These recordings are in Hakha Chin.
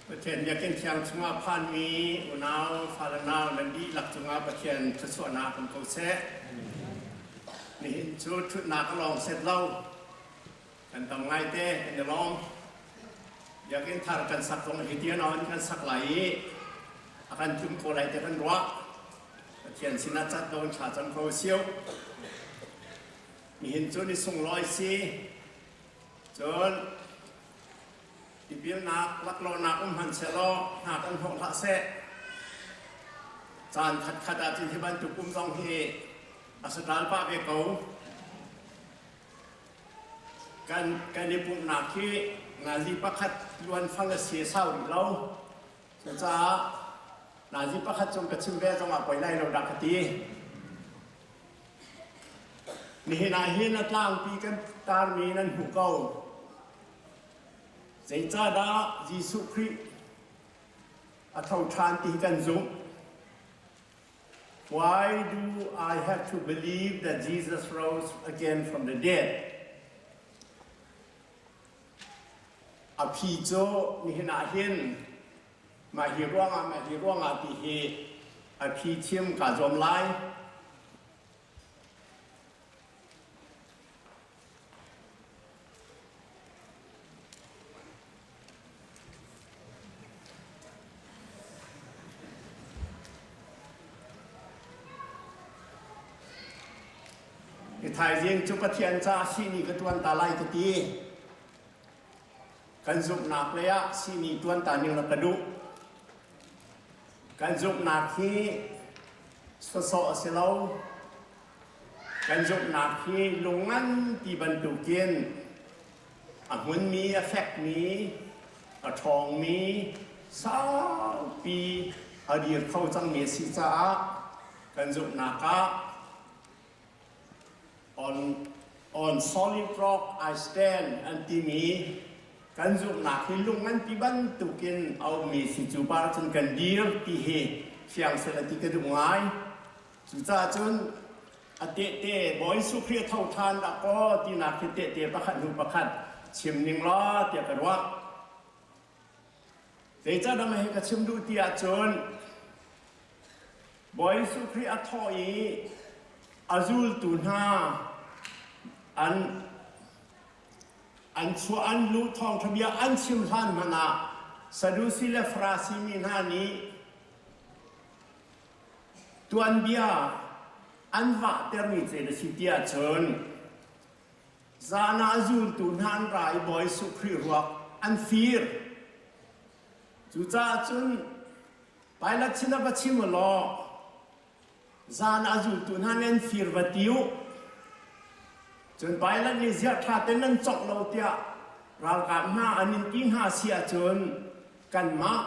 Pathian biakinn thiang chungah phanmi unau fale nau nan dihlak cungah Pathian thluachuahnak um ko seh. Nihin cu ṭhutnak a lawng set lo. Kan tam ngaite kan i lawm. Biakinn thar kan sak zong hi tian on kan sak lai i a kan tlum ko lai ti kan ruah. Pathian sinah cat lo in thla cam ko siu. Nihin cu ni sunglawi si. Cun Tipilnak laklawhnak um hmanhsehlaw hna kan hnawh hlah seh. Caan khatkhat ahcun hi bantuk kum zong hi a saṭal pah ve ko. Kan, kan i pumhnak hi nazi pakhat luan fang a si sau rih lo. Cucaah nazi pakhat cung ka chim ve zongah poi lai lo dah ka ti. Nihin ah hin a tlangpi kan tarmi nan hmuh ko. Zeicahdah Jesuh Khrih a tho ṭhan ti hi kan zumh? Why do I have to believe that Jesus rose again from the dead? A phi cu nihin ah hin mah hi ruangah mah hi ruangah ti hi a phi chim kaa zuam lai. Hi thaizing cu Pathian caah sihni ka ṭuan ta lai ka ti. Kan zumhnak lei ah sihni ṭuan ta ning la ka duh. Kan zumhnak hi sawsawh a si lo. Kan zumhnak hi lung ngan ti bantukin a hmunmi, a fekmi, a ṭhawngmi, saupi a dir kho cangmi a si caah kan zumhnak ah on, on solid rock I stand an timi kan zumhnak hi lung nganpi bantukin a ummi si cu par cun kan dir ti hi fiang seh ti ka duh ngai. Cucaah cun a tehte Bawi Jesuh Khrih a tho ṭhan dah kaw tinak hi tehte pakhat hnu pakhat chim ning law tiah ka ruah. Zeicahdah mah hi ka chim duh ti ahcun Bawi Jesuh Khrih a thawh i a zultu hna an an chuah an luh thawngṭha bia an chim hlan hmanh ah Sadusi le Farasi mi hna nih Tuanbia an vahtermi cu na si ti ahcun zan ah zultu hna an ra i Bawi Jesuh Khrih ruak an fir. Cucaah cun Pilat sinah va chim u law zan ah zultu hna nih an fir va ti u. Cun Pilat nih ziah ṭha tein nan cawk lo tiah ralkap hna an in ti hna si ahcun kanmah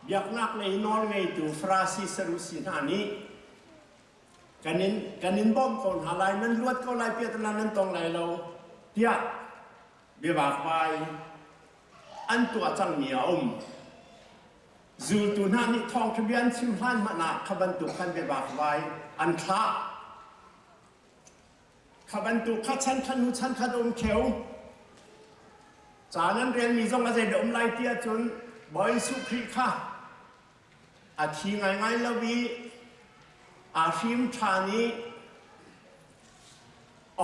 biaknak lei nawlngeitu Farasi Sadusi hna nih kan in kan in bawmh ko hna lai nan luat ko lai piahtana nan tong lai lo tiah biavakvai an tuah cangmi a um. Zultu hna nih thawngṭha bia an chim hlan hmanh ah kha bantuk khan biavakvai an thlah. Kha bantuk kha chan khat hnu chan khat um kheu. Ca nan relmi zong a zeidah um lai ti ahcun Bawi Jesuh Khrih kha a thi ngaingai lo i aa hrim ṭhan i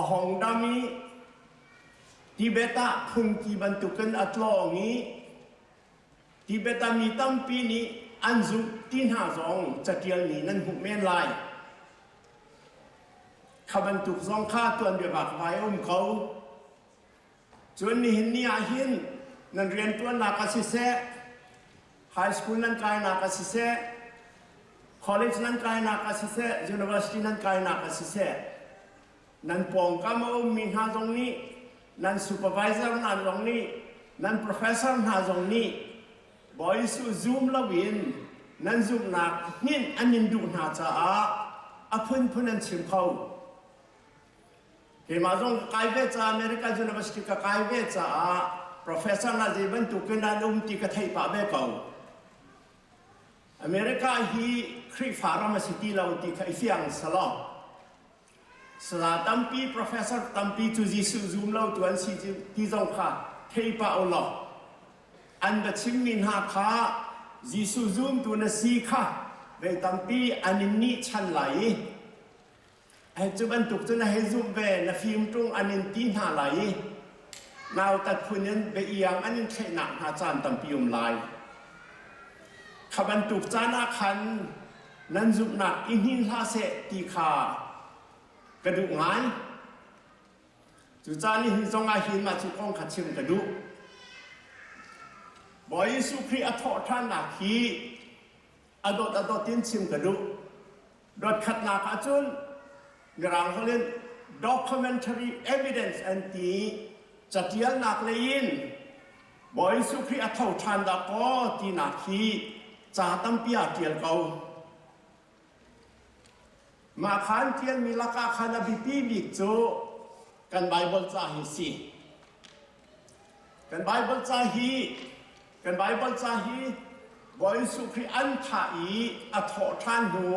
a hong dam i Tibet ah phungki bantukin a tlawng i Tibet ah mi tampi nih an zumh ti hna zong caṭialmi nan hmuh men lai. Kha bantuk zong kha tuanbia vakvai a um ko. Cun nihin ni ah hin nan rianṭuannak ah siseh, high school nan kainak ah siseh, college nan kainak ah siseh, university nan kainak ah siseh, nan pawngkam a ummi hna zong nih, nan supervisor hna zong nih, nan professor hna zong nih Bawi Jesuh zum loin nan zumhnak hninh an in duh hna caah a phunphun an chim kho. Keimah zong ka kai ve caah America University ka kai ve caah professor hna zei bantukin an um ti ka theih pah ve ko. America hi Khrihfa ram a si ti lo ti kha i fiang selaw. Sala tampi professor tampi cu Jesuh zum lo tu an si ti zong kha thei pah u law. An va chimmi hna kha Jesuh zumtu na si kha vei tampi an in nihchan lai i hei cu bantuk cu na hei zumh ve na fim ṭung an in ti hna lai i nautat phun in bia iang an in thlaihnak hna caan tampi um lai. Kha bantuk caan ah khan nan zumhnak i hnin hlah seh ti kha ka duh ngai. Cucaah nihin zong ah hin mah cu kong kha chim ka duh. Bawi Jesuh Khrih a thawhṭhannak hi a dot a dot in chim ka duh. Dot khatnak ahcun Mirang holh in documentary evidence an ti catialnak lei in Bawi Jesuh Khrih a tho ṭhan dah kaw tinak hi ca tampi ah ṭial ko. Mah khan ṭialmi lakah khan a biapi bik cu kan Baibal ca hi a si. Kan Baibal ca hi kan Baibal ca hi Bawi Jesuh Khrih an thah i a thawh ṭhan hnu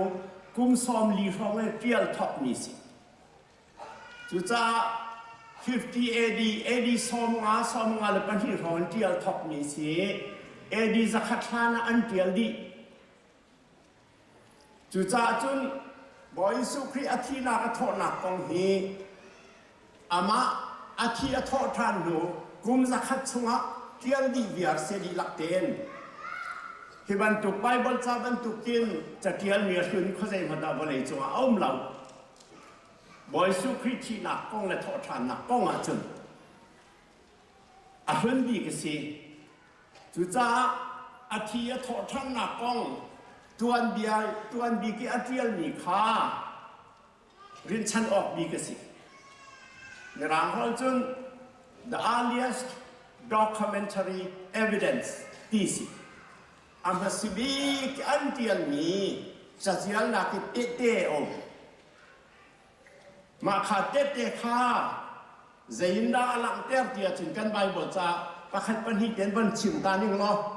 kum 40 hrawng in ṭial thawkmi si. Cucaah 50 AD, AD 50, 52 hrawng in ṭial thawkmi si. AD zakhat hlan ah an ṭial dih. Cucaah cun Bawi Jesuh Khrih a thihnak a thawhnak kong hi amah a thi a thawh ṭhan hnu kum zakhat chungah ṭial dih viar se dihlak tein hi bantuk Baibal ca bantukin caṭialmi a hlun khuazei hmanh ah vawlei cungah a um lo. Bawi Jesuh Khrih thihnak kong le thawhṭhannak kong ahcun a hlun bik a si. Cucaah a thi a thawhṭhannak kong tuanbia tuanbik i a ṭialmi kha rinhchan awk bik a si. Mirang holh cun the earliest documentary evidence ti si. A hmasa bik an ṭialmi cazialnak i tehte a um. Mah kha tehte kha Zeiindah a langhter ti ahcun kan Baibal ca pakhat pahnih ten van chim ta ning law.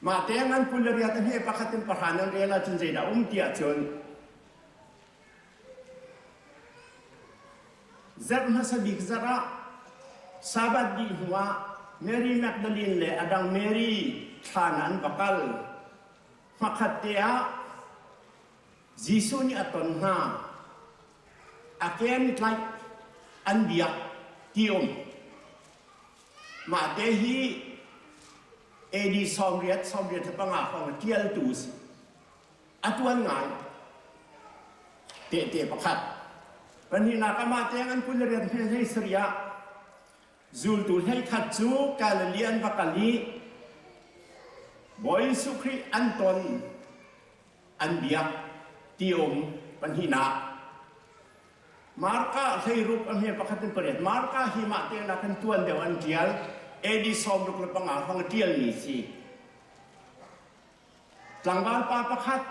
Mah te ngan 28 he pakhat in pahra nan rel ahcun zeidah um ti ahcun Zarh hmasa bik zarh ah Sabbath dih hnuah Mary Magdalene le a dang Mary thlan ah an va kal. Hmakhat te ah Jesuh nih a ton hna. A ke an i tlaih, an biak ti um. Mah te hi AD 80, 85 hrawng a ṭialtu a si. A tuan ngai. Tehte pakhat. Pahnihnak amah tiang an 28 hme hlei sarih ah zultu 11 cu Galilee an va kal i Bawi Jesuh Khrih an ton an biak ti um pahnihnak. Marka 16 a hme pakhat in pariat Marka hi mah te nak kan tuan deuh an tial AD 65 hrawng a tialmi si. Tlangval pa pakhat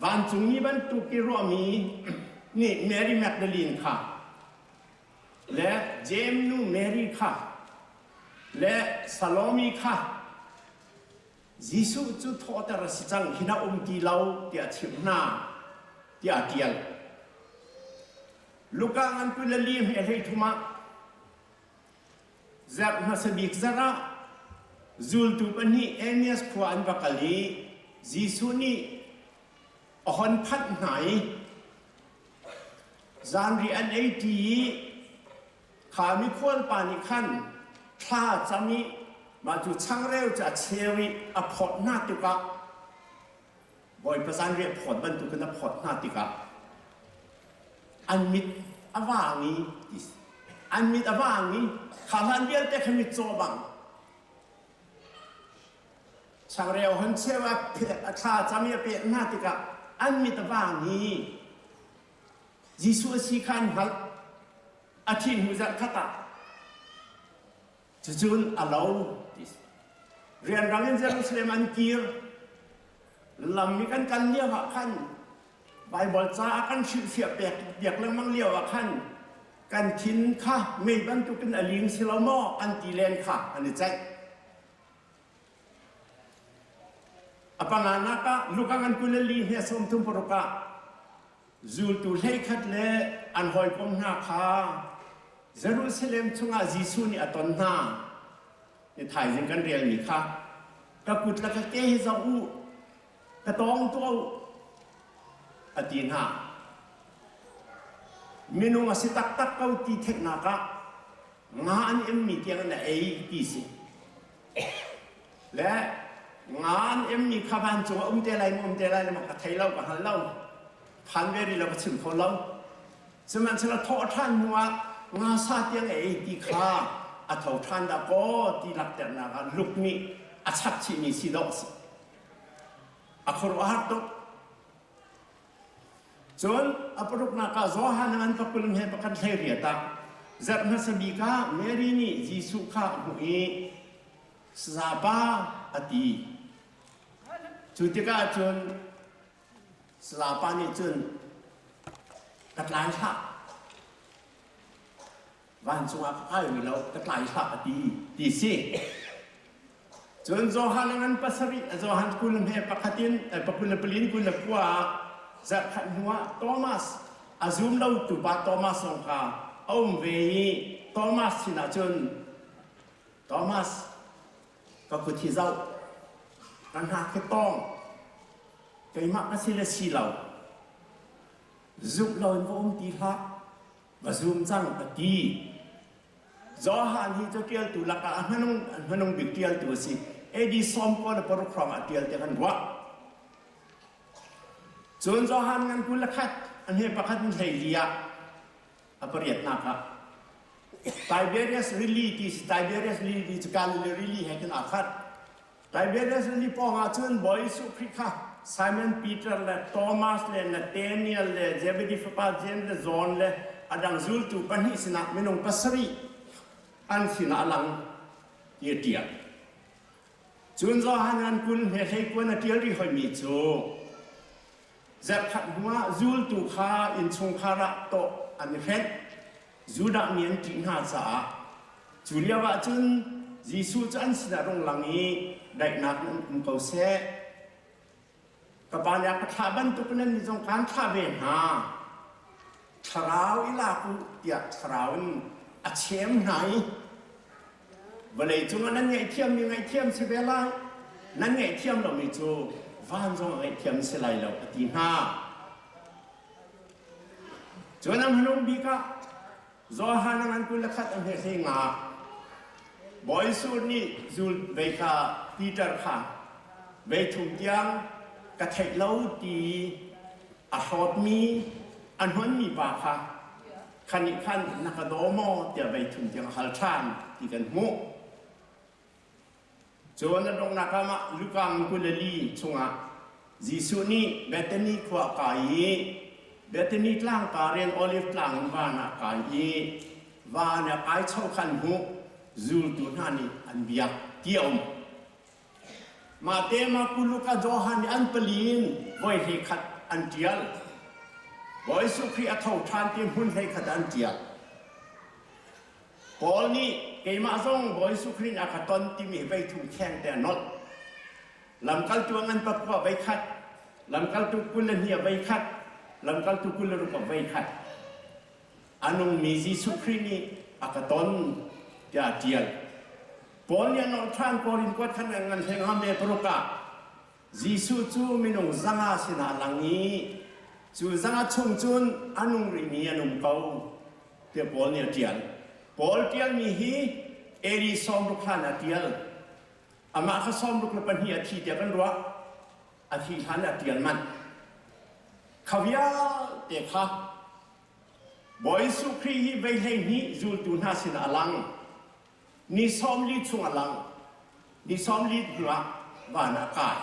vancungmi bantuk i ruahmi nih Mary Magdalene kha le Jeim nu Mary kha le Salome kha Jesuh cu thawhter a si cang hin a um ti lo tiah a chimh hna tiah a ṭial. Luka ngan 24 he 33 ah Zarh hmasa bik zarh ah zultu pahnih Emmaus khua an va kal i Jesuh nih a hon phanh hna i zanriah an eiṭi i kha mikhual pa nih khan thla a cam i mah cu changreu cu a cheu i a phawt hna tikah Bawipa zanriah phawt bantukin a phawt hna tikah an mit a vang i an mit a vang i kha hlan vialte kha mitcaw bang changreu hon cheu a a thla cam i a pek hna tikah an mit a vang i Jesuh a si kha an hngalh a thi hnu zarh khat ah Cucun a lo ti si. Rianrang in Jerusalem an kir. Lam i kan kal lio ah khan Baibal ca a kan hrilhfiah pek piak lengmang lio ah khan kan thin kha mei bantukin a ling si lo maw an ti len kha an i ceih. A panganak ah Luka ngan 24 he 36 ah zultu 11 le an hawikom hna kha Jerusalem chungah Jesuh nih a ton hna. Ni thaizing kan relmi kha ka kut le ka ke hi zoh u, ka tawng tuah u, a ti hna. Minung a si taktak ko ti theihnak ah nga an emmi tiang in a ei ti si. Le nga an emmi kha vancung a um te lai maw um te lai lo ka thei lo ka hngal lo. Phan ve rih lo ka chim kho lo. Sihmanhsehlaw thawh ṭhan hnuah nga sa tiang a ei ti kha a tho ṭhan dah kaw ti lakternak ah luk nih a chap chihmi si dawh a si. A khuaruahhar tuk. Cun a paruknak ah Johan an pakul he pakhat 18 ah zarh hmasa bik ah Mary nih Jesuh kha a hmuh i Sazapa a ti. Cu tikah cun Sazapa nih cun ka tlai hlah. Vancung ah ka kai rih lo, ka tlai hlah a ti, ti si. Cun Johan a ngan pasarih, Johan 20 he pakhat in, 24 in 29 ah zarhkhat hnuah Thomas, a zum lotu pa Thomas zong kha a um ve i Thomas sinah cun, Thomas, ka kut hi zoh, ka hnak hi tawng, keimah ka si le si lo, zumh loin va um ti hlah, va zum cang a ti. Johan hi caṭialtu lakah a hmanung a hmanung bik ṭialtu a si. AD 96 hrawng ah ṭial tiah kan ruah. Cun Johan ngan 21 a hme pakhat in 14 ah a pariatnak ah Tiberias Rili ti si Tiberias Rili ti cu Galilee Rili he khin aa khat. Tiberias rili pawngah cun Bawi Jesuh Khrih kha Simon Peter le Thomas le Nathaniel le Zebedi fapa James le John le a dang zultu pahnih sinah minung pasarih an sinah a lang ti a ṭial. Cun Johan an 20 he 19 a ṭial rih hoimi cu zarhkhat hnuah zultu kha innchungkhar ah tawh an i hrenh. Judah mi an ṭih hna caah cu lioah cun Jesuh cu an sinah rung lang i daihnak in um ko seh. Ka Pa nih a ka thlah bantukin nannih zong kaan thlah ve hna. Thlarau i lak u tiah thlarau in a chem hna i vawlei cungah nan ngaihthiammi ngaihthiam si ve lai, nan ngaihthiam lomi cu van zong a ngaihthiam si lai lo a ti hna. Cun a hmanung bik ah Johan a ngan 21 a hme 15. Bawi Jesuh nih zul vei kha Peter kha vei thum tiang ka theih lo ti a hlawtmi a hnonmi pa kha kha nih khan na ka daw maw tiah vei thum tiang a hal ṭhan ti kan hmuh. Cun a donghnak ah mah Luka 24 chungah Jesuh nih Bethany khua a kai i Bethany tlangpar in Olive tlang in van ah kai i van ah kai cho khan hmuh zultu hna nih an biak ti a um. Mah te Marku, Luka, Johan nih an pali in voi 11 an ṭial. Bawi Jesuh Khrih a tho ṭhan ti hmun 11 ah an ṭial. Paul nih keimah zong Bawi Jesuh Khrih nih a ka ton timi vei thum kheng te a nolh. Lamkaltu a ngan pakua vei khat, lamkaltu 22 a vei khat, lamkaltu 26 a vei khat. A nungmi Jesuh Khrih nih a ka ton tiah a ṭial. Paul nih a nolh ṭhan Korin kuat khan ngan hleng me paruk ah Jesuh cu minung 500 sinah a lang i cu 500 chung cun a nung rihmi an um ko tiah Paul nih a ṭial. Paul ṭialmi hi AD 60 hlan a ṭial. Amah kha 62 a thi tiah kan ruah. A thi hlan a ṭial manh. Kha vialte kha Bawi Jesuh Khrih hi vei 12 zultu hna sinah a lang. Ni 40 chung a lang. Ni 40 hnuah van ah a kai.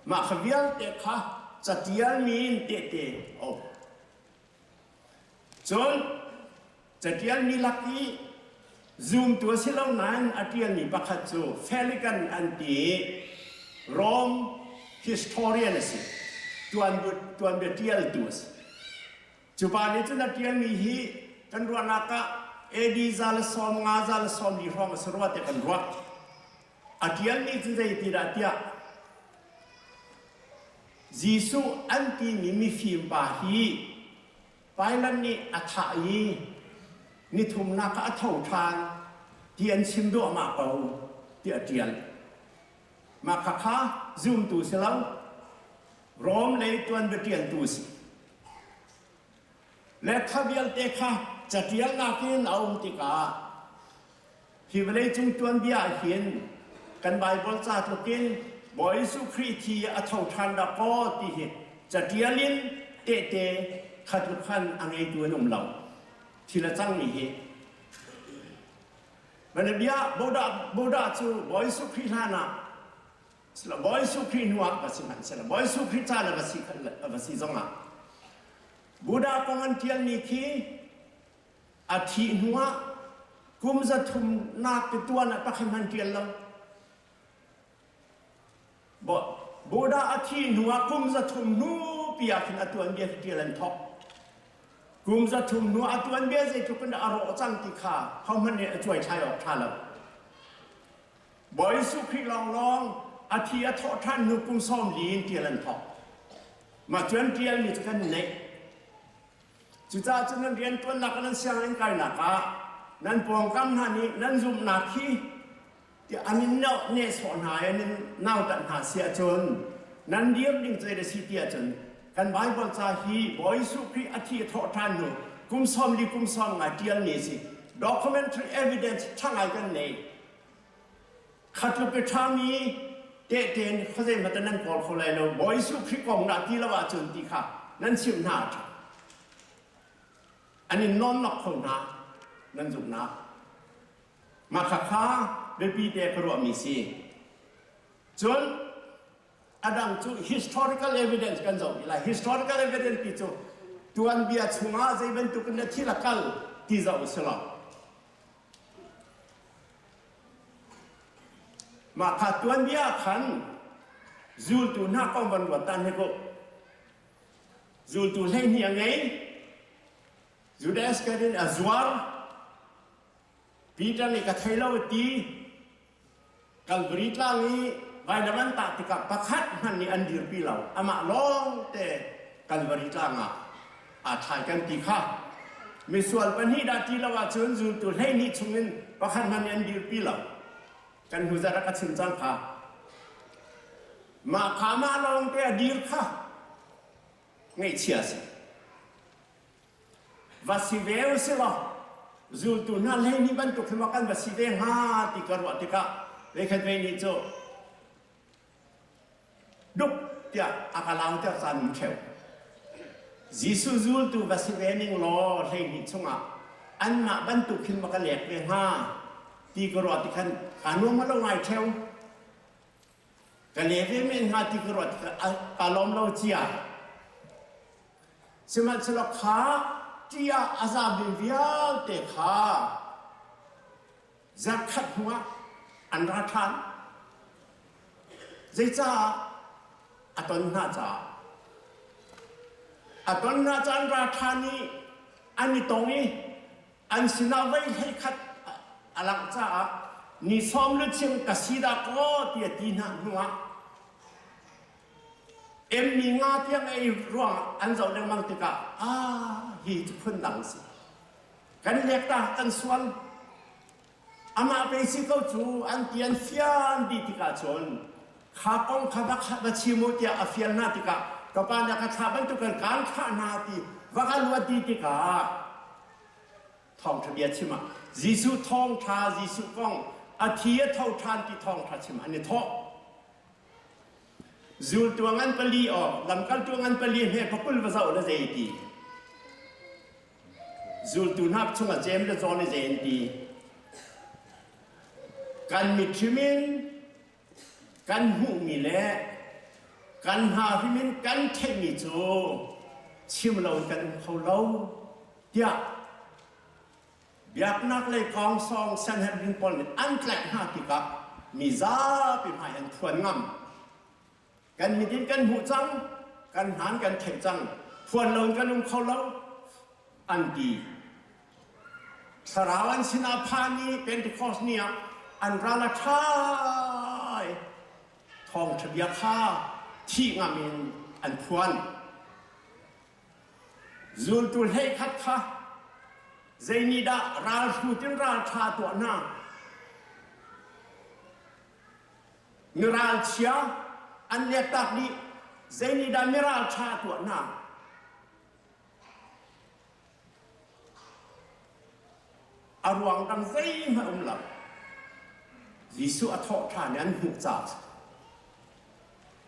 Mah kha vialte kha catialmi in tehte a um. Cun catialmi lak i zumtu a si lo nain a ṭialmi pakhat cu Felican an ti i Rome historian a si. Tuanbia ṭialtu a si. Cu pa nih cun a ṭialmi hi kan ruahnak ah AD 150 140 hrawng a si rua tiah kan ruah. A ṭialmi cu zei ti dah tiah. Jesuh an timi mifim pa hi Pilate nih a thah i nithumnak ah a tho ṭhan ti an chim duahmah ko tiah a ṭial. Mah khakha zumtu si lo, Rom lei tuanbia ṭialtu a si. Le kha vialte kha caṭialnak in a um tikah hi vawleicung tuanbia ah hin kan Baibal ca tlukin Bawi Jesuh Khrih thi a tho ṭhan dah kaw ti hi caṭial in tehte kha tluk khan a ngeitu an um lo. Thil a cangmi hi. Vanabia Buddha cu Bawi Jesuh Khrih hlan ah Bawi Jesuh Khrih hnu ah va si hmanhsehlaw Bawi Jesuh Khrih caan a va si a va si zongah Buddha kong an ṭialmi khi a thih hnuah kum zathumnak ti tuan ah pakhat hmanh ṭial lo. Buddha a thih hnuah kum 300 hnu pi ah khin a tuanbia hi ṭial an thawk. Kum 300 hnu a tuanbia zeitluk in a rawh cang ti kha hohmanh nih a cuaithlai awk ṭha lo. Bawi Jesuh Khrih lawnglawng a thi a thawh ṭhan hnu kum 40 in ṭial an thawk. Mah cu an ṭialmi cu kan neih. Cucaah cun nan rianṭuannak nan sianginn kainak ah nan pawngkam hna nih nan zumhnak hi tiah an in nehsawh hna i an in nautat hna si ahcun nan dir ding cu a si ti ahcun kan Baibal ca hi Bawi Jesuh Khrih a thi a thawh ṭhan hnu kum 40 kum 50 ṭialmi a si. Documentary evidence ṭha ngai kan nei. Kha tluk i ṭhami tehte in khuazei hmanh nan kawl kho lai lo. Bawi Jesuh Khrih kong dah ti lo ahcun ti kha nan chimh hna a ṭha. An in nawnnok kho hna nan zumhnak. Mah khakha biapi te ka ruahmi si. Cun a dang cu historical evidence kan zoh lai. Historical evidence ti cu tuanbia chungah zei bantuk in thil a kal ti zoh a si lo. Mah kha tuanbia ah khan zultu hna kong van ruat tan hnik u. Zultu 12 a ngei. Judas Iscariot a zuar. Peter nih ka thei lo a ti. Calvary tlang i vailam an tah tikah pakhat hmanh nih an dirpi lo. Amah lawng te Calvary tlang ah aa thlai kan ti kha. Misual pahnih dah ti lo ahcun zultu 12 chungin pakhat hmanh nih an dirpi lo. Kan hnu zarh ah ka chim cang kha. Mah kha mah lawng te a dir kha ngaihchia a si. Va si ve u si law zultu hna 12 bantuk hin kan va si ve hnga ti ka ruah tikah veikhat ve nih cu duk tiah a ka lauter caan um ṭheo. Jesuh zultu va si ve ning law 12 chungah anmah bantuk hin va ka lek ve hnga ti ka ruah ti khan kaa nuam lo ngai ṭheo. Ka le ve men hnga ti ka ruah tikah kaa lawm lo cia. Sihmanhsehlaw kha ṭih ah a zaami vialte kha zarhkhat hnuah an ra ṭhan. Zeicah a ton hna caah? A ton hna caah an ra ṭhan i an i tong i an sinah voi 11 a langh caah ni sawm le chim ka si dah kaw ti a ti hna hnuah Emmi nga tiang ei ruangah an zoh lengmang tikah ah hi cu phundang si. Kan lek ta kan sual. Amah pe si ko cu an ti an fian dih tikah cun kha kong kha va va chim u tiah a fial hna tikah ka pa nih ka thlah bantukin kaan thlah hna ti va ka luat ti tikah thawngṭha bia chim ah Jesuh thawngṭha Jesuh kong a thi a tho ṭhan ti thawngṭha chim an i thawh. Zultu a ngan pali aw, lamkaltu a ngan pali hme pakul va zoh la zei ti. Zultu hna chungah Jeim le John i zei an ti. Kan mit hrim in kan hmuhmi le kan hna hrim in kan theihmi cu chim lo in kan um kho lo tiah Biaknak lei kawngsawng Sanhedrin pawl nih an tlaih hna tikah mi zapi hmai an phuan ngam. Kan mit in kan hmuh cang, kan hnan kan theih cang, phuan lo in kan um kho lo, an ti. Thlarau an sinah phan i Pentecost ni ah an ral a ṭha i thawngṭha bia kha thih ngam in. an phuan. Zultu 11 kha zeinihdah ralhrut in ralṭha tuah hna? Miralchia an lektak dih. Zeinihdah miralṭha tuah hna? A ruang dang zeihmanh um lo. Jesuh a thawh ṭhan i an hmuh caah a si.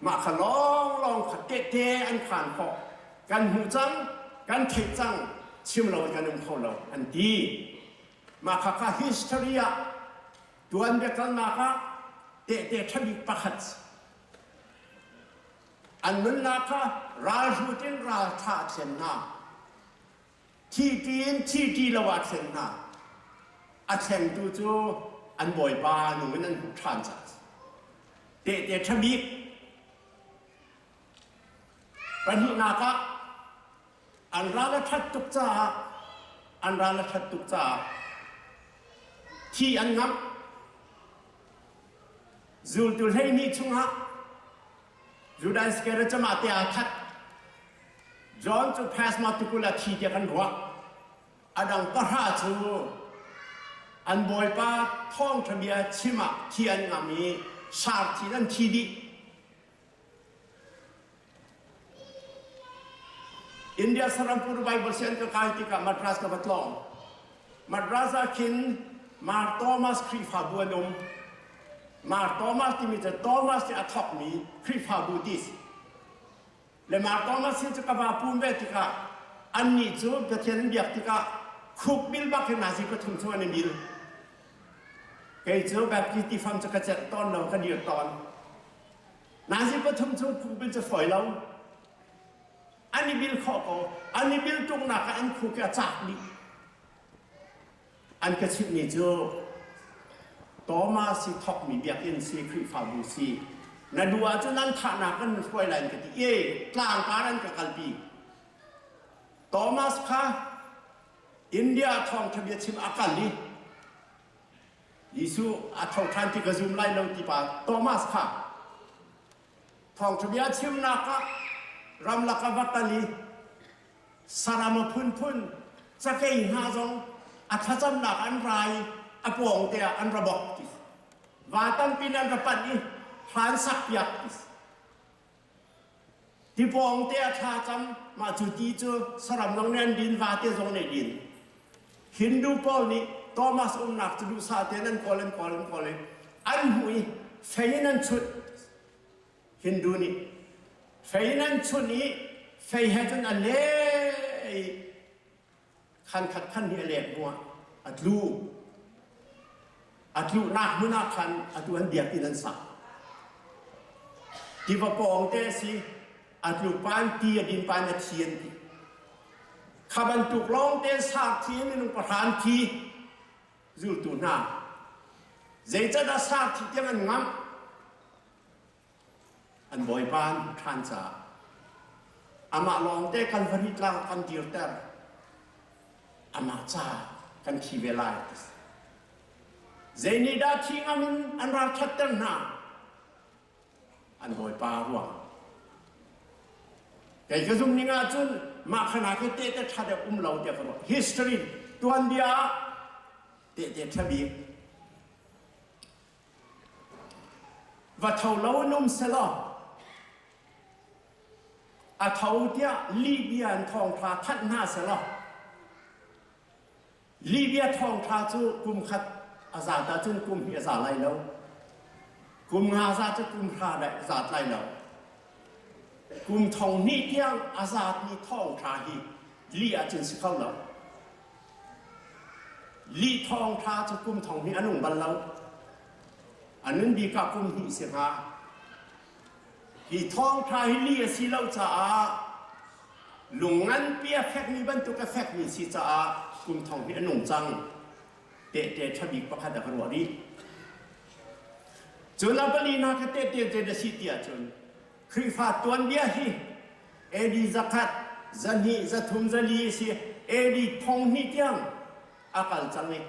Mah kha lawnglawng kha tehte an khaan khawh. Kan hmuh cang, kan theih cang, chim lo in kan um kho lo an ti. Mah kha kha history ah tuanbia kalnak ah tehte ṭha bik pakhat si. An nunnak kha ralhrut in ralṭha a thlen hna. Thi in thi lo ah thlen hna. A thlengtu cu an bawipa nung in an hmuh ṭhan caah tehte ṭha bik. Pahnihnak ah an ral a ṭhat tuk caah an ral a ṭhat tuk caah thi an ngamh. Zultu 12 chungah Judah Iscariot cu mah te aa that. John cu Phasma tikulh ah thi tiah kan ruah. A dang pahra cu an bawipa thawngṭha bia chim ah thi an ngam i sarthi in an thi dih. India Sarampur Bible sian ka kai tikah Madras ka va tlawng. Madras ah khin Mar Thomas Khrihfabu an um. Mar Thomas timi cu Thomas nih a thawkmi Khrihfabu ti si. Le Mar Thomas hi cu ka va pum ve tikah annih cu Pathian an biak tikah khukbil bak hin nazi pathum chung an i mil. Kei cu Baptist tifam cu ka celh tawn lo, ka dir tawn. Nazi pathum chung khukbil cu fawi lo. An i bil khawh ko. An i bil ṭungnak ah an khuk i a cak dih. An ka chimhmi cu Thomas hi thawkmi biakinn si, Khrihfabu si. Na duh ahcun an thahnak an hruai lai an ka ti. E, tlangkar an ka kalpi. Thomas kha India thawngṭha bia chim a kal i Jesuh a tho ṭhan ti ka zum lai lo ti pa Thomas kha thawngṭha bia chimnak ah ramlak a va kal i saram a phunphun cakei hna zong a thlacamnak an ra i a pawng te ah an ra bok ti va tampi in an ra panh i hlan sak piak ti Tipawng te a thla cam mah cu ti cu saram zong nih an din vate zong nih din. Hindu pawl nih Thomas umnak cu duhsah tein an kawl an kawl an kawl i an hmuh i fei in an chunh. Hindu nih fei in an chunh i fei he cun a le i khan khat khan hi a lek hnuah a tlu. A tluhnak hmun ah khan atu an biakinn an sak. Tiva pawng te a si. A tlu pan ti a din pan a thi an ti. Kha bantuk lawng te sarthi minung pahran thi zultu hna. Zeicahdah sarthi tiang an ngamh? An bawipa an hmuh ṭhan caah amah lawngte Kalvari tlang kan dirter. Amah ca kan thi ve lai ti si. Zei nih dah thi ngam in an ralṭhatter hna? An bawipa ruang. Kei ka zum ning ahcun mah khan ah khi tehte ṭha deuh um lo tiah ka ruah. History tuanbia ah tehte ṭha bik Va tho lo in um selaw a tho tiah Libya in thawngṭha thanh hna selaw Libya thawngṭha cu kum khat a zat ahcun kum hnih a za lai lo. Kum nga za cu kum hra dai a zat lai lo. Kum thong hnih tiang a zatmi thawngṭha hi lih ahcun si kho lo. Lih thawngṭha cu kum thong hnih a nung bal lo. A nun bik ah kum hnih si hnga. Hi thawngṭha hi lih a si lo caah lung nganpi a fekmi bantuk a fekmi si caah kum thong hnih a nung cang. Tehte ṭha bik pakhat a ka ruah rih. Cun a palinak ka tehte zei na si ti ahcun Khrihfa tuanbia hi AD zakhat, 200, 300, 400 a si. AD 2000 tiang a kal cang i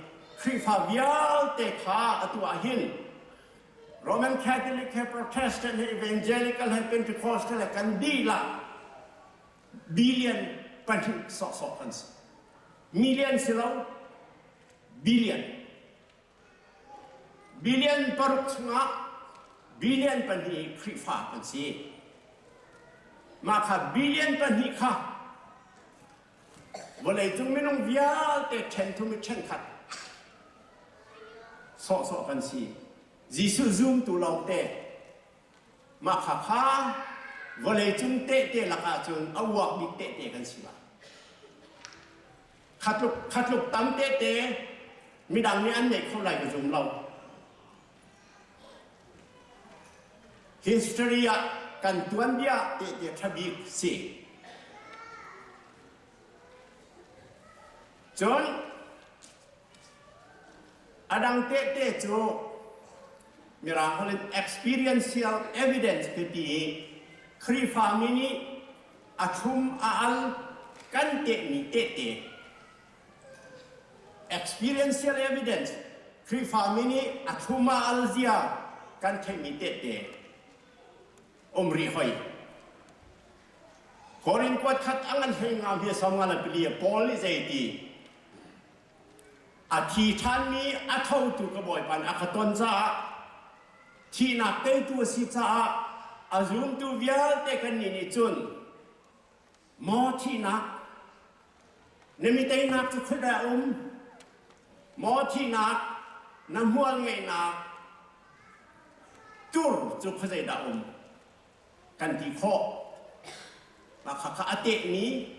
Khrihfa vialte kha atu ah hin. Roman Catholic he Protestant he Evangelical he Pentecostal he kan dihlak billion pahnih sawhsawh kan si. Million si lo, billion. Billion paruk chungah billion pahnih Khrihfa kan si. Mah kha billion pahnih kha vawleicung minung vialte ṭhen thum i ṭhen khat sawhsawh kan si. Jesuh zumtu lawngte mah kha kha vawleicung tehte lakah cun a uak bik tehte kan si lai. Khatluk khatluk tam tehte midang nih an neih kho lai ka zum lo. History ah kan tuanbia tehte ṭha bik si. Cun a dang tehte cu Mirang holh in experiential evidence ti ti i Khrihfami nih a thlum a al kan tehmi tehte experiential evidence Khrihfami nih a thlum a al zia kan theihmi tehte um rih hoi. Korin kuat khat a ngan hlei ngam hi som nga le pali Paul nih zei ti a thi ṭhanmi a thotu ka Bawipa nih a ka ton caah thihnak teitu a si caah a zumtu vialte kannih nih cun maw thihnak na mi teinak cu khuadei a um maw thihnak na hmual ngeihnak tur cu khuazei dah um kan ti khawh. Mah kha kha a tehmi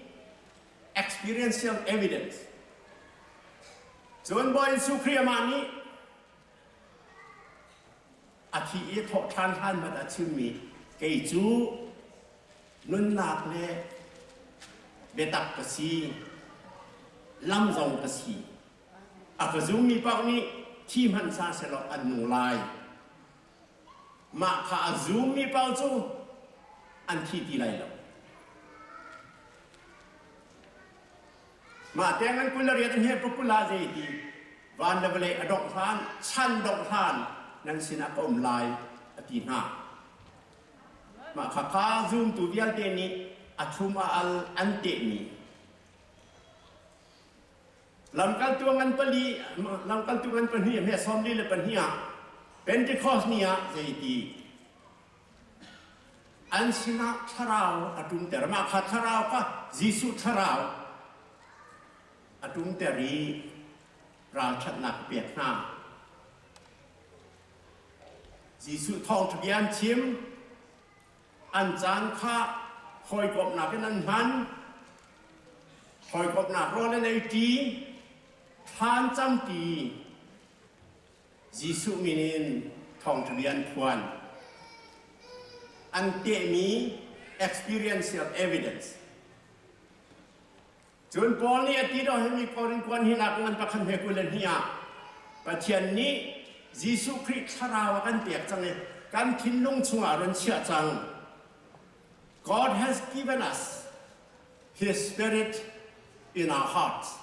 experiential evidence. Cun Bawi Jesuh Khrih amah nih a thi i thawh ṭhan hlan hmanh a chimmi kei cu nunnak le biatak ka si, lam zong ka si. A ka zummi paoh nih thi hmanh sa selaw an nung lai. Mah kha a zummi paoh cu an thi ti lai lo. Mah tiang an 28 an he pakul ah zei ti van le vawlei a dongh hlan chan dongh hlan nan sinah ka um lai a ti hna. Mah kha kha zumtu vialte nih a thlum a al an tehmi Lamkaltu ngan pali, lamkaltu ngan pahnih hme sawmli le pahnih ah Pentecost ni ah zeiti an sinah thlarau a ṭumter. Mah kha thlarau kha Jesuh thlarau a ṭumter i ralṭhatnak a pek hna. Jesuh thawngṭha bia an chim. An caan kha hawikomhnak in an hman. Hawikomhnak rawl an eiṭi, thla an camṭi. Jesuh min in thawngṭha bia an phuan. An tehmi experiential evidence. Cun Paul nih a ti dohimi Korin kuan hinak ngan pakhat hme 22 ah Pathian nih Jesuh Khrih thlarau a kan pek cang i kan thinlung chungah run chiah cang. God has given us His Spirit in our hearts.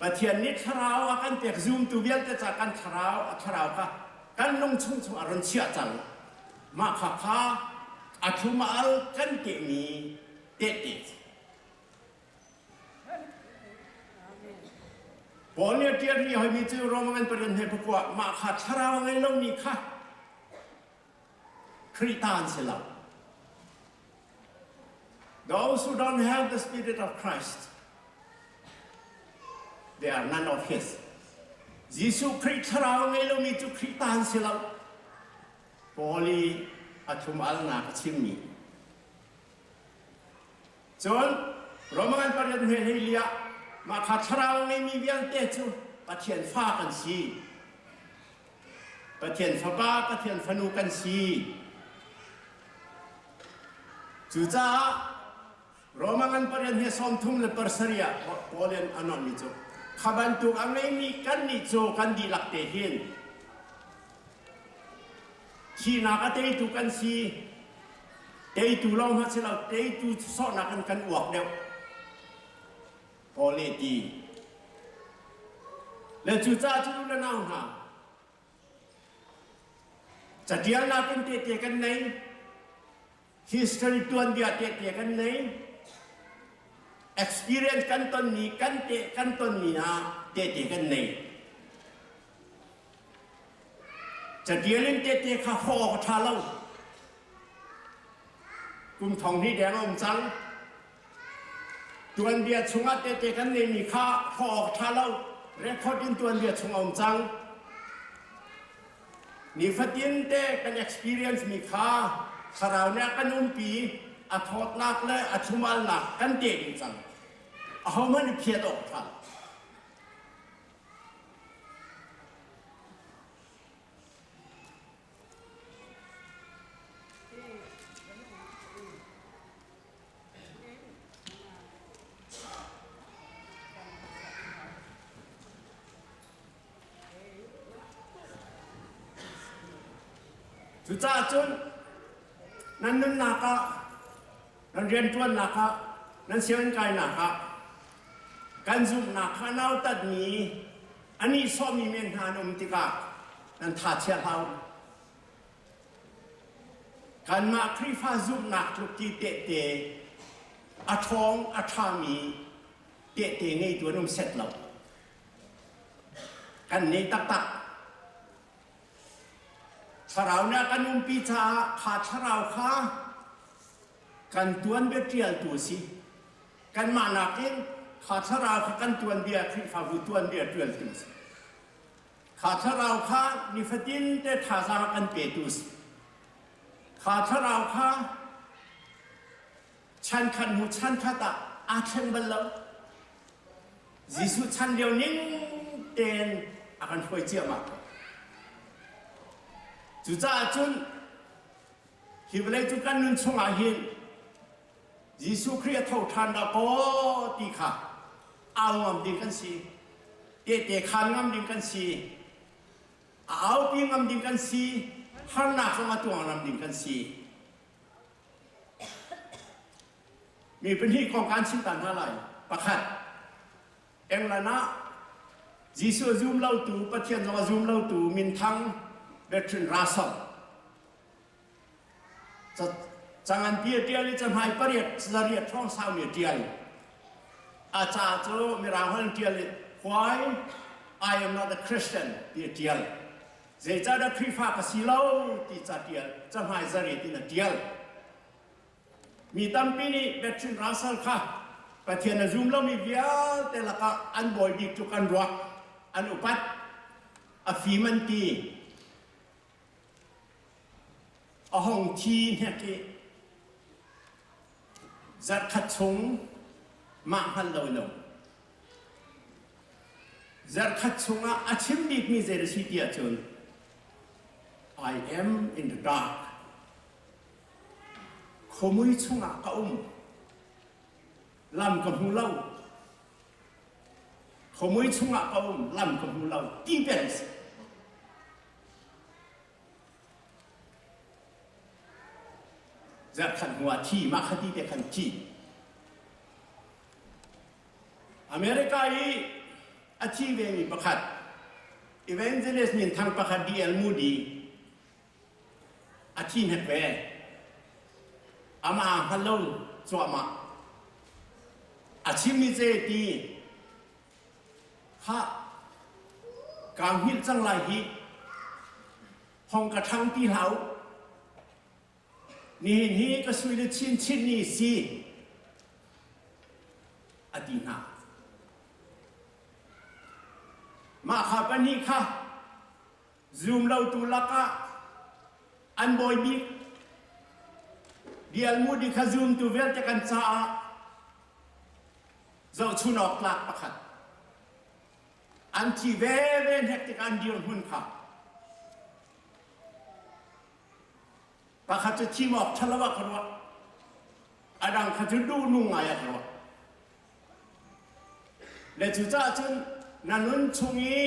Pathian nih thlarau a kan pek zumtu vialte ca kan thlarau a thlarau kha kan lungchung chungah run chiah cang. Mah kha kha a thlum a al kan tehmi tehte. Paul nih a ṭial rih hoimi cu Roman pariat hme pakua mah kha thlarau a ngei lomi kha Khrih ta an si lo. Those who don't have the Spirit of Christ, they are none of His. Jesuh Khrih thlarau a ngei lomi cu Khrih ta an si lo. Paul i a thlum alnak a chimmi. Cun Roman pariat hme hlei li ah mah kha thlarau ngeimi vialte cu Pathian fa kan si. Pathian fapa, Pathian fanu kan si. Cucaah Roma ngan pariat hme sawm thum le pasarih ah Paul in a nolhmi cu kha bantuk a ngeimi kannih cu kan dihlak te hin Thihnak a teitu kan si. Teitu lawng hmanh si lo, teitu sawhnak in kan uak deuh. Paul nih ti. Le cucaah cu le nau hna, Catialnak in tehte kan nei. History tuanbia tehte kan nei. Experience kan tonmi kan te kan tonmi ah tehte kan nei. Catial in tehte kha hrawh awk a ṭha lo. Kum thong hnih deng a um cang. Tuanbia chungah tehte kan neimi kha hrawh awk ṭha lo. Record in tuanbia chung a um cang. Nifatin te kan experience mi kha thlarau nih a kan umpi, a thawtnak le a thumalnak kan te ding cang. Ahohmanh i phiat awk ṭha lo. Cucaah cun nan nunnak ah, nan rianṭuannak ah, nan sianginn kainak ah kan zumhnak kha nautatmi a nihsawhmi men hna an um tikah nan tha chia hlah u. Kanmah Khrihfa zumhnak tluk ti tehte a ṭhawng a ṭhami tehte ngeitu an um set lo. Kan nei taktak. Thlarau nih a kan umpi caah kha thlarau kha kan tuanbia ṭialtu a si. Kanmah nakin kha thlarau kha kan tuanbia Khrihfabu tuanbia ṭialtu a si. Kha thlarau kha nifatin te thazaang kan petu a si. Kha thlarau kha chankhat hnu chankhat ah aa thleng bal lo. Jesuh chan lio ning tein a kan hruai ciahmah ko. Cucaah cun hi vawlei cu kan nun chungah hin Jesuh Khrih a tho ṭhan dah kaw ti kha au ngam ding kan si. Tehte khaan ngam ding kan si. A aupi ngam ding kan si. Harnak zong a tuang ngam ding kan si. Mi pahnih kong kaan chim ta hna lai. Pakhat, England ah Jesuh a zum lotu, Pathian zong a zum lotu minthang Bertrand Russell Canganpi a ṭial i cahmai pariat zariat hrawng saumi a ṭial. A ca cu Mirang holh in ṭial i Why I am not a Christian ti a ṭial. Zeicahdah Khrihfa ka si lo ti ca ṭial cahmai zariat in a ṭial. Mi tampi nih Bertrand Russell kha Pathian a zum lomi vialte lakah an bawi bik tluk an ruah, an upat, a fim an ti. A hong thi hnek i zarhkhat chung mah hngal lo in a um. Zarhkhat chungah a chim bikmi zei a si ti ahcun I am in the dark. Khuamui chungah ka um. Lam ka hmu lo. Khuamui chungah ka um. Lam ka hmu lo. Ti peng si. Zarhkhat hnu ah thi, mah kha ti te khan thi. America i a thi vemi pakhat, evangelist minthang pakhat D.L. Moody, a thi hnek ve. Amah hngal lo cuahmah. A chimmi ce ti Khah, kaa hngilh cang lai hih. Hong ka ṭhang ti hlah u. Nihin hi ka sui le chinchin ni si, a ti hna. Mah kha pahnih kha zumlotu lakah an bawi bik Bialmudi kha zumtu vialte kan caah zohchun awk tlak pakhat an thi veve hnek tik an dirhmun kha pakhat cu thim awk ṭhalo ah ka ruah a dang kha cu duhnung ngai ah ka ruah le cucaah cun na nun chung i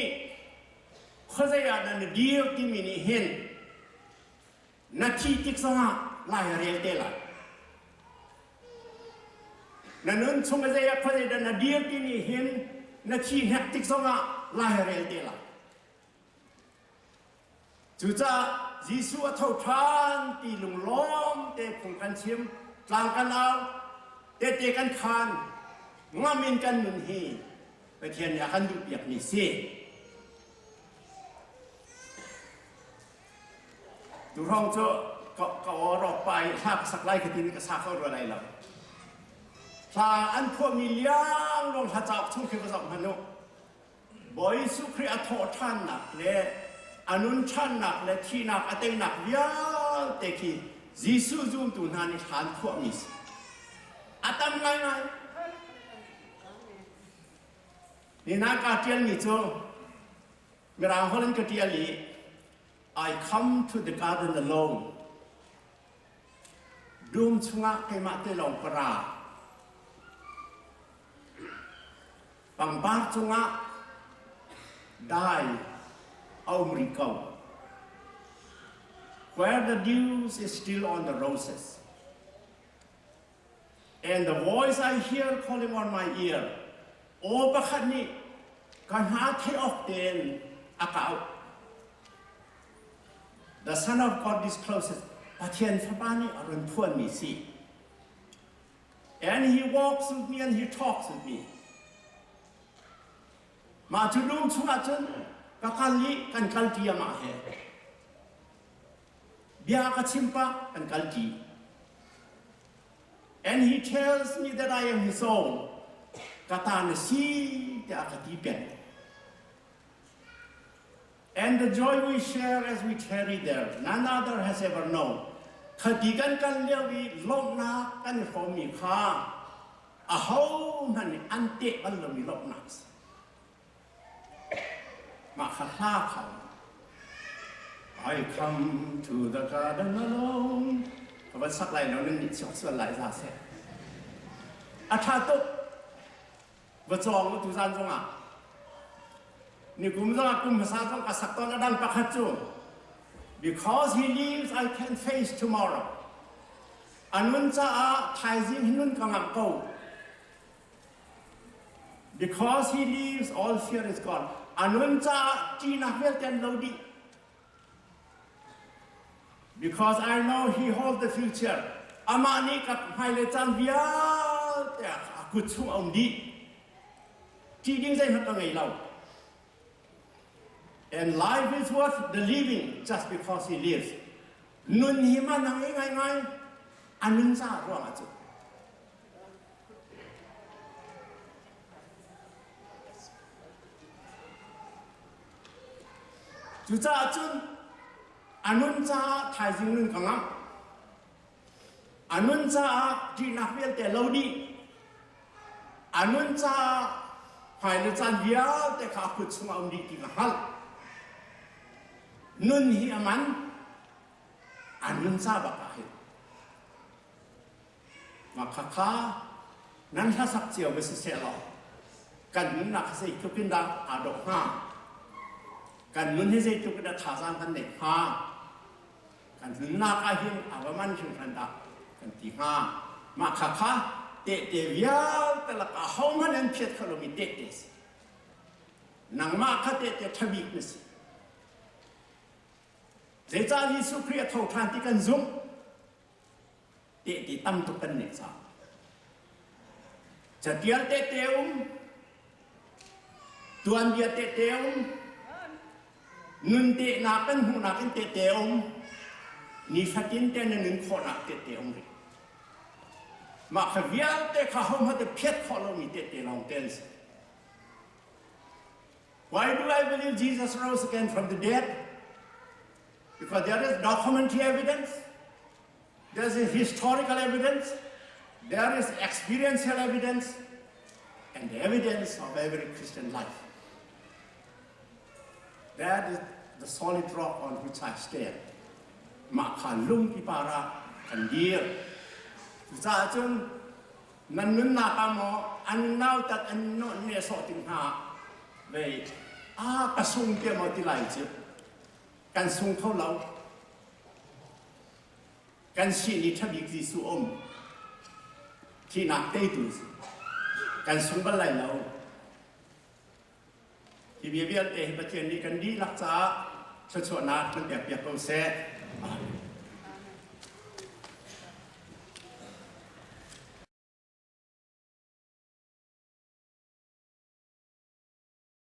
khuazei ah dah na dir timi nih hin Na thih tik zongah lai a rel te lai. Na nun chung a zei a khuazei dah na dir ti nih hin na thi hnek tik zongah lai a rel te lai. Cucaah Jesuh a tho ṭhan ti lunglawm te phung kan chim, tlang kan au, tehte kan khaan, ngam in kan nun hi Pathian nih a kan duhpiakmi si. Tuhrawng cu ka ka aw rawk pa i hla ka sak lai ka ti ka sa kho rua lai lo. Hla an phuahmi liangluang hla cauk chung khi va zoh hmanh u. Bawi Jesuh Khrih a thawh ṭhannak le a nun ṭhannak le thihnak a teinak vialte khi Jesuh zumtu hna nih hla an phuahmi si. A tam ngaingai. Ni hna kaa ṭialmi cu Mirang holh in ka ṭial i I come to the garden alone. Dum chungah keimah te lawng ka ra. Pangpar cungah dai a um rih ko. Where the dew is still on the roses. And the voice I hear calling on my ear, aw pakhat nih ka hna theih awk tein a ka auh. The Son of God discloses, Pathian Fapa nih a run phuanmi si. And he walks with me and he talks with me. Mah cu dum chungah cun ka kal i kan kal ṭi amah he. Bia ka chim pah kan kal ṭi. And he tells me that I am his own. Ka ta na si tiah a ka ti peng. And the joy we share as we tarry there, none other has ever known. Khati kan kal lio i lawmhnak kan i hrawmmi kha ahohmanh nih an teh bal lomi lawmhnak a si. Mah kha hla kha I come to the garden alone. Ka van sak lai lo nan nih chuak sual lai za seh. A ṭha tuk. Va cawng u tuzan zongah. Nikum zongah kum hmasa zong ka sak tawn a dang pakhat cu because he lives I can face tomorrow. A nun caah thaizing hi nun ka ngamh ko. Because he lives, all fear is gone. A nun caah ṭihnak vialte an lo dih. Because I know he holds the future. Amah nih ka hmailei caan vialte a kut chung a um dih. Ṭih ding zeihmanh ka ngei lo. And life is worth the living just because he lives. Nun hi man a ngei ngaingai. A nun caah ruangah cu. Cucaah cun a nun caah thaizing nun ka ngamh. A nun caah ṭihnak vialte lo dih. A nun caah hmailei caan vialte kha a kut chungah um dih ti ka hngalh. Nun hi a man. A nun ca bak ah hin. Mah khakha nan hlasak cio va siseh law kan nunnak hi zeitluk in dah aa dawh hnga? Kan nun hi zeitluk in dah thazaang kan neih hnga? Kan nunnak ah hin a va man hringhran dah kan ti hnga? Mah khakha tehte vialte lakah hohmanh an phiat kho lomi tehte si. Nangmah kha tehte ṭhabik na si. Zeicah Jesuh Khrih a tho ṭhan ti kan zumh? Tehte tam tuk kan neih caah. Catial tehte um, tuanbia tehte um, nun tehnak kan hmuhnak in tehte um, nifatin te na nun khawhnak tehte um rih. Mah kha vialte kha hohmanh te phiat khawh lomi tehte lawng te an si. Why do I believe Jesus rose again from the dead? Because there is documentary evidence, there is historical evidence, there is experiential evidence, and the evidence of every Christian life. That is the solid rock on which I stand. Mah kha lungpi par ah kan dir. Cucaah cun nan nunnak ah maw an nautat an nehsawh tik hna vei a ka sung te maw ti lai cu kan sung kho lo. Kan sin i ṭhabik Jesuh um. Thihnak teitu kan sung bal lai lo. Hi bia vialte hi Pathian nih kan dihlak caah. Thluachuahnak nan pekpiak ko seh. Amen.